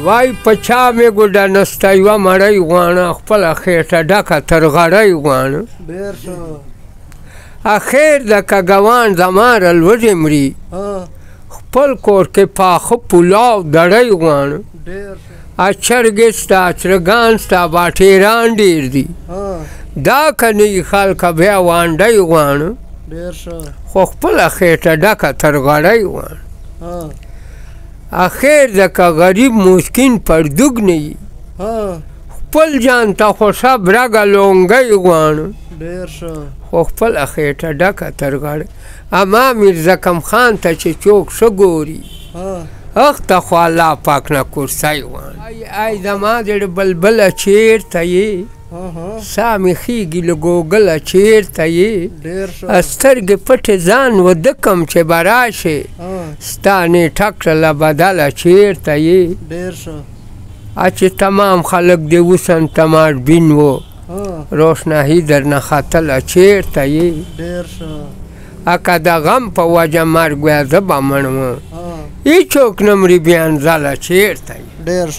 وای په چا مې ګوډه نسته یوه مړۍ غواړه، خپله خېټه ډکه تر غړۍ غواړه. ډېر ښه. اخر د که ګوان زما لوږې مري، خپل کور کې پاخه پلاو دړۍ غواړه. ډېر ښه. چرګې ستا، چرګان ستا، باټېران ډېر دي، دا که نه وي خلکه بیا وانډۍ غواړه. ډېر ښه. خو خپله خېټه ډکه تر غړۍ غواړه. اخر د که غریب مسکین پردوګ نه وي، خپل ځان ته خو ښه برګه لونګۍ غواړه. ډېر ښه. خو خپله خېټه ډکه تر غړۍ. اما میرزا کم خان ته چې څوک ښه ګوري، هغه ته خو الله پاک نه کرسۍ غواړه. ای زما زړه بلبله چېرته یې، سا مې خېږي له ګوګله چېرته یې، سترګې پټې ځان وده کم چې به راشې، ستا نېټه کړله بدله چېرته یې. ډېر ښه. چې تمام خلک دې وسن تماشبین وو، روشناهي درنه ختله چېرته یې. ډېر ښه. اکه د غم په وجه مرګ وای زه به مړ وم، هېڅوک نه مري بې انزله چېرته یې. ډېر ښه.